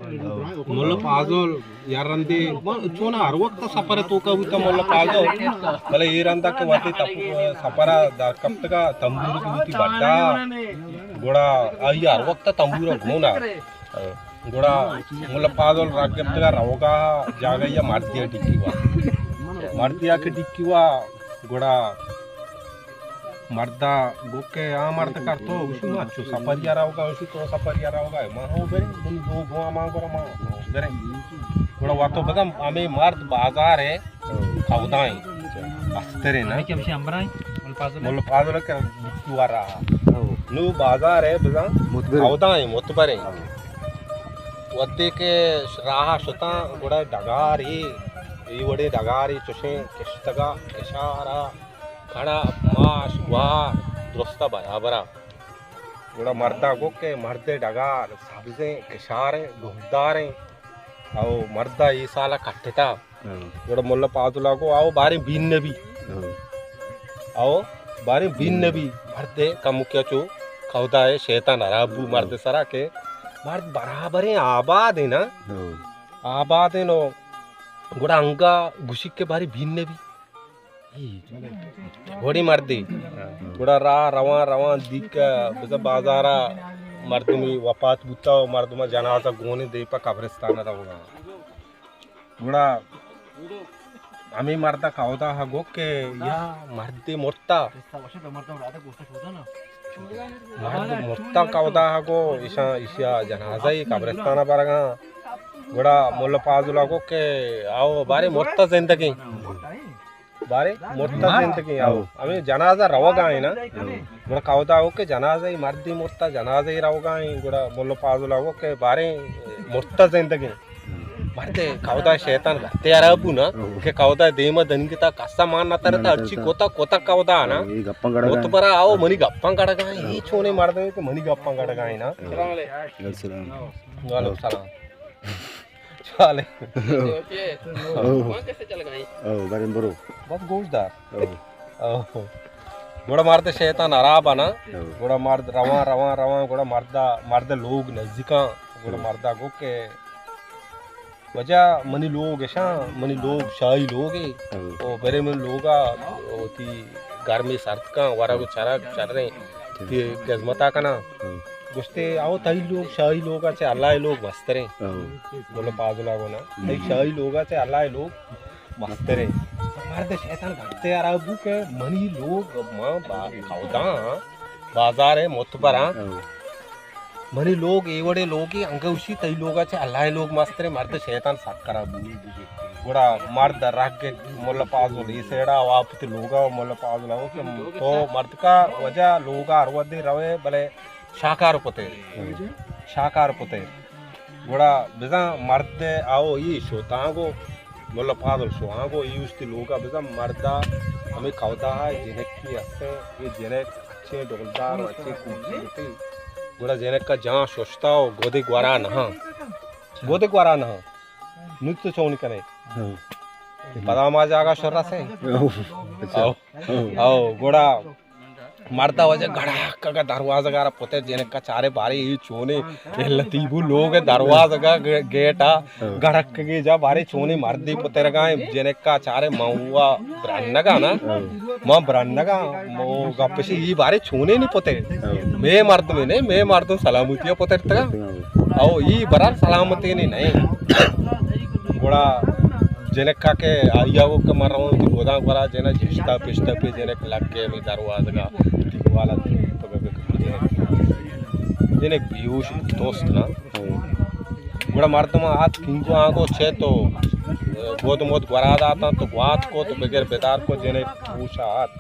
ملا پازل یا رندے، چون ہر وقت سفر توکا بوتا ملا پازل، بلے اے رندا کہ وتی تپ-، سفر در کپتگا تمبور کو بوتی بڈا، گڑا آئی ہر وقت تمبور گونا۔ گڑا ملا پازل راگ گپتگا روگا جاگہ یا مردی ڈکی وا۔ مردی آ کہ ڈکی وا، گڑا مردا گو کہ آ مرد کر تو، گوشی ما چو سفریا روگا، گوشی تو سفریا روگا، ما ہو برے، من دو گو ما گو ما برے۔ گڑا واتو بزم ہمیں مرد بازار ہے، کودائیں۔ استرے نا۔ ہمیں کہ ہمشی ہمراہیں، ملا پازل۔ ملا پازل کہ ڈکی وا رہا۔ نو بازار ہے بزم متبر۔ کودائیں، متبریں۔ وھدے کہ راہ شتاں، گڑا ڈگارے، اے وڑیں ڈگارے چشیں کشتگا، کشارا، کھڑا، ماش، گوار، درستا برابرا۔ گڑا مردا گو کہ مردے ڈگار سبزیں، کشاریں، ڈوہداریں، او مردا اے سالا کٹتا۔ ہاں۔ گڑا ملا پازلا گو، آؤ باریں بین نبی۔ ہاں۔ آؤ باریں بین نبی۔ مردے کمکیا چو کودا ہے، شیطان ہراب بو مرد سرا کہ مرد برابریں آباد ہے نا۔ ہاں۔ آباد ہے نو۔ گڑا انگا گوشی کہ باریں بین نبی۔ وڑی مردے۔ گڑا راہ روان روان دیک بزا بازارا مردمی وفات بوتا و مردم جنازہ گونے دے پہ قبرستان روگا۔ گڑا ہمیں مردا کہودا ہا گو کہ یا مردے مرتا۔ مرد مرتا کہودا ہا گو، ایشاں، ایشیا جنازہ ای قبرستان برگا۔ گڑا ملا پازلا گو کہ آؤ بارے مرتا زندگیں۔ بارے مرتا زندگیں، آؤ۔ ہمیں جنازہ روگا ہیں نا۔ گڑا کہودا ہو کہ جنازہ ای مردی مرتا، جنازہ ای روگا ہیں۔ گڑا ملا پازلا ہو کہ بارے مرتا زندگیں۔ مردے کہودا شیطان گتے عربو نا، کہ کہودا دیما دنگتا کسا مان نہ ترتا، ہرچی کوتا، کوتا کہودا نا۔ متبرا آؤ، منی گپاں گڑگا ہیں، اے چونے مردے کہ منی گپاں گڑگا ہیں نا۔ السلام۔ وعلیکم السلام۔ چالے۔ او۔ او، باریں برو۔ بس گوش دار۔ او۔ او۔ گڑا مرد شیطان ہراب نا۔ او۔ گڑا مرد روان، روان، روان، گڑا مردا، مرد لوگ نزدیکاں۔ گڑا مردا گو کہ وجہ منی لوگ اشاں، منی لوگ شاہی لوگے۔ او۔ او برے من لوگا، او تی گرمی سرد کن، ورگ و چرگ، چریں۔ تی خدمتا کناں۔ ہم۔ گوشتے، او تئی لوگ، شاہی لوگا چہ اللہ لوگ مستریں۔ ہم۔ ملا پازلا گونا۔ ہم۔ تئی شاہی لوگا چہ اللہ لوگ مستریں۔ مرد شیطان گھٹتے آرا بو کہ منی لوگ ما با-، کوداں بازار متبراں۔ ہم۔ منی لوگ اے وڑے لوگے انگہ اشی تئی لوگا چہ اللہ لوگ مستریں۔ مرد شیطان سک خراب بو۔ گڑا مرد رگ ملا پازل اے سیڑا و آ پتی لوگا و ملا پازل ہو کہ تو مردکا وجہ لوگا ہر وھدے روے بلے شاکار پتے۔ شاکار پتے۔ گڑا بزاں مرد آؤ ای شو تانگو ملا پازل شو آنگو ای اشتی لوگا بزاں مردا ہمیں کودا ہے جنکی ہستے یہ جنک اچھے ڈولدار و اچھے خوبصورتی۔ گڑا جنکا جان ششتا و گودے گورا نہاں۔ گودے گورا نہاں۔ نوت تو چون کنے؟ ہاں۔ پدا ما جاگا شر رسے۔ ہاں۔ او۔ ہاں۔ او، گڑا مردا وجہ گڑکگا دروازگا را پتے جنکا چارے بارے ای چونے علتی بو لوگ دروازگا گ-، گیٹا ہاں۔ گڑکگے جا بارے چونے مردی پترگا جنکا چارے موا برنگا نا۔ ہاں۔ ما برنگا، مو گپشی ای بارے چونے نی پتے۔ ہاں۔ مے مردمے نے، مے مردم سلامتی پترتگا۔ ہاں۔ او ای برار سلامتی نی نہیں۔ گڑا جنکا کہ آیا وہ کہ مرون تو گوداں گورا جنک جشتا پشتا پہ جنک لگ کے میں دروازگا دیوالا جنک بیوش دوست نا۔ گڑا مردم آت کنگو آنگو چہ تو بود مود گورا داتا تو گوات کو تو بگر بدار کو جنک پوشا آت۔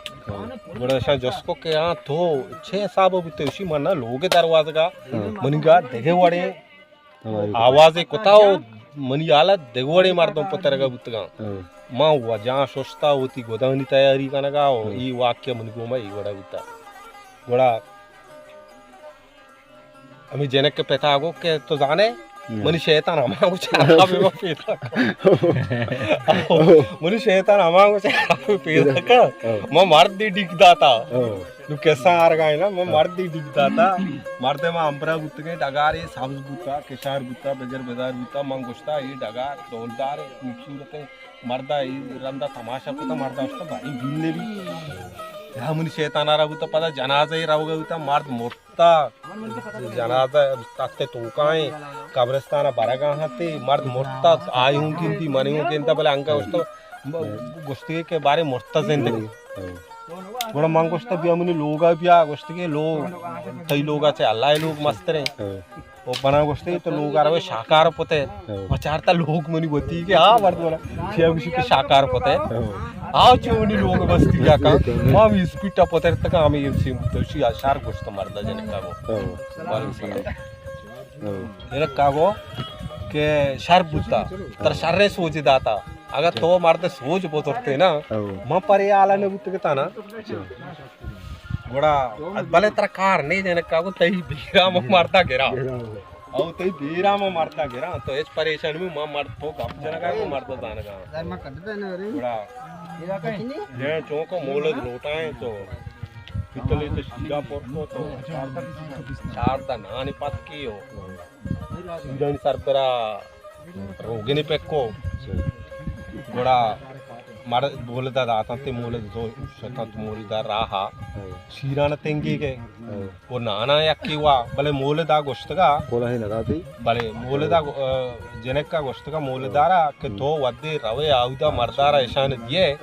گڑا شان جس کو کہ ہاں تو چہ حساب بوتے اسی منا لوگ دروازگا منگا دگہ وڑے آوازے کتا و منی حالت دگہ وڑے مردم پترگا بوتگاں۔ ہاں۔ ما وجاں ششتا وتی گدانی تیاری کنگا و ہاں۔ ای واقعہ منی گوما ای وڑا بوتا۔ گڑا ہمیں جنک کے پتا گو کہ تو زانے ہاں۔ منی شیطان ہما گو چارا بے پیدا کن۔ منی شیطان ہما گو چارا بے پیدا کن۔ ہاں۔ ما مرد دی ڈیک داتا۔ ہاں۔ تو کسہ آرگا ئے نا، من مردے ڈیک داتا، مردے ما امبرا بوتگیں، ڈگارے سبز بوتا، کشار بوتا، بگر بدار بوتا، من گوشتا، اے ڈگار ڈولدار ایں، خوبصورت ایں، مردا اے رندا تماشا کتا، مردا گوشتا، بھائی بین نبی۔ یا منی شیطان آرا بوتا، پدا جنازہ اے روگا بوتا، مرد مرتا، جنازہ تخت توکا ایں، قبرستان برگا ہنتے، مرد مرتا، آئی ہوں گندی، منی ہوں گندا، بلے انگا گوشتا، گوشتی کہ بارے مرتا زندگی۔ گڑا من گوشتہ، بیا منی لوگا بیا۔ گوشتہ کہ لوگ، تئی لوگا چہ اللہ ءِ لوگ مستریں۔ او بنا گوشتہ تو لوگا روے شاکار پتے۔ بچارتا لوگ منی وتی کہ آ مرد بنا۔ چیا گوشی کہ شاکار پتے۔ آ چو منی لوگ مستی بیا کا۔ ما ہم اسپیٹا پتر تکا ہمیں ایم سی توشی اشار گوشتہ مردا جنکا گو۔ وعلیکم السلام۔ ہو۔ جنکا گو کہ شر بوتا، تر شر سوچ داتا۔ اگر تو مرد سوچ بزرتے نا، ہو۔ من پر یہ حالا نہ بوتگتا نا۔ گڑا، بلے ترا کار نہیں جنکا گو، تئی بیرا من مردا گرا۔ او تئی بیرا من مردا گرا، تو ہچ پریشان مہ، من مرد تو گپ جنگا گو، مرد زانگا۔ گڑا، یہ چونکو مولد لوٹائیں تو، پتلی تو شیرا پر کو تو، چار تا نانی پتکی ہو۔ شیرانی سر پرا روگنی پکو۔ گڑا مر-، مولدا داتاں تے مولد زو شتاں تو مولدا راہا۔ شیران تنگی کے۔ او نانا یکی وا، بلے مولدا گوشتگا۔ بلے مولدا گو-، آ، جنکا گوشتگا مولدارا کہ تو ودے روے آودا مردارا اشان دیے۔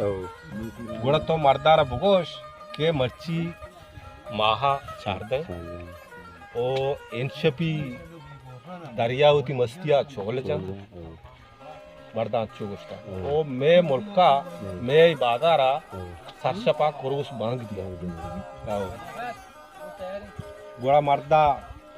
گڑا تو مردارا بگوش کہ مرچی ماہا چاردہ۔ او انشپی دریا وتی مستیا چول جن۔ مرداں چو گوشتا۔ او مے ملکا، مے بازارا سرشپا کروس بانگ دیا۔ گڑا مردا،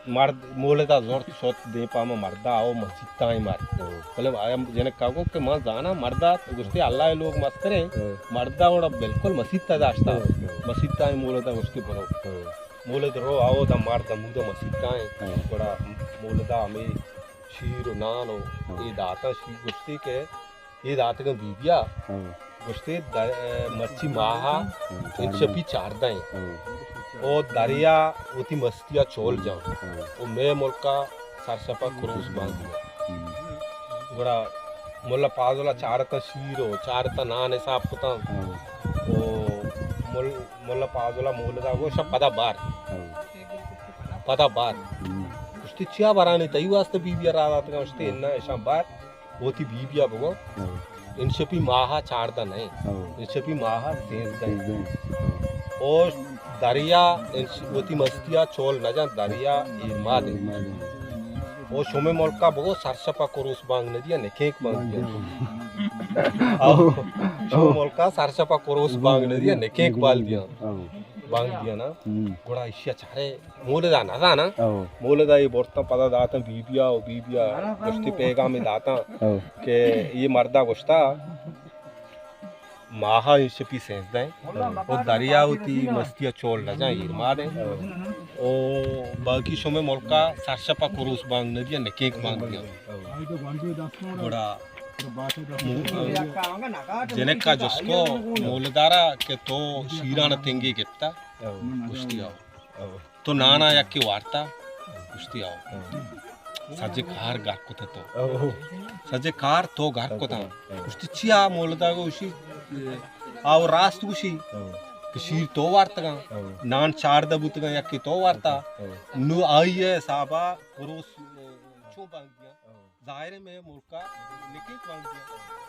مرد مولدا زورت شت دے پاما مردا او مسیتائیں مرد۔ بلے آیا جنکا گو کہ من زانا مردا گوشتے اللہ ءِ لوگ مستریں۔ مردا وڑا بالکل مسیتا داشتا۔ مسیتائیں مولدا گوشتے برو۔ مولد رو آو دا مرد مودا مسیتائیں۔ گڑا مولدا ہمیں شیر و نان و اے داتاں، شیر گوشتی کہ اے داتگاں بی بیا۔ گوشتی در-، مرچی ماہا انشپی چاردہ ایں۔ او دریا وتی مستیا چول جان۔ او مے ملکا سرشپا کروس بانگ دیا۔ گڑا ملا پازلا چارتا شیر و چارتا نان حساب کتاں۔ او مل-، ملا پازلا مولدا گوشا پدا بار۔ پدا بار۔ گوشتی چیا برانی تئی واسطہ بی بیا را داتگاں؟ گوشتی انا اشاں بار۔ وتی بی بیا بگو۔ انشپی ماہا چاردہ نہ ایں۔ انشپی ماہا سیزدہ ایں۔ او دریا انش-، وتی مستیا چول نہ جان، دریا ایرماد ایں۔ او شمے ملکا بگو سرشپا کروس بانگ نہ دیا، نکینک بانگ دیا۔ او شمے ملکا سرشپا کروس بانگ نہ دیا، نکینک بال دیا۔ بانگ دیا نا۔ گڑا اشیا چارے مولدا نہ زاناں۔ مولدا اے برتاں پدا داتاں بی بیا و بی بیا گوشتی پیغامے داتاں کہ اے مردا گوشتا ماہا انشپی سیزدہ ایں و دریا وتی مستیا چول نہ جان، ایرماد ایں۔ او باقی شمے ملکا سرشپا کروس بانگ نہ دیا، نکینک بانگ دیا۔ گڑا جنکا جست کو مولدارا کہ تو شیران تنگی گپتا؟ گوشتی آو۔ تو نانا یکے وارتا؟ گوشتی آو۔ سجے کار گار کتا تو؟ سجے کار تو گار کتا؟ گوشتی چیا؟ مولدا گوشی آو راست گوشی کہ شیر تو وارتگاں، نان چاردہ بوتگاں یکے تو وارتا، نو آئی حسابا کروس چون بانگ دیاں؟ ظاہر ہے مئے ملکا نکیت بانگ دیاں۔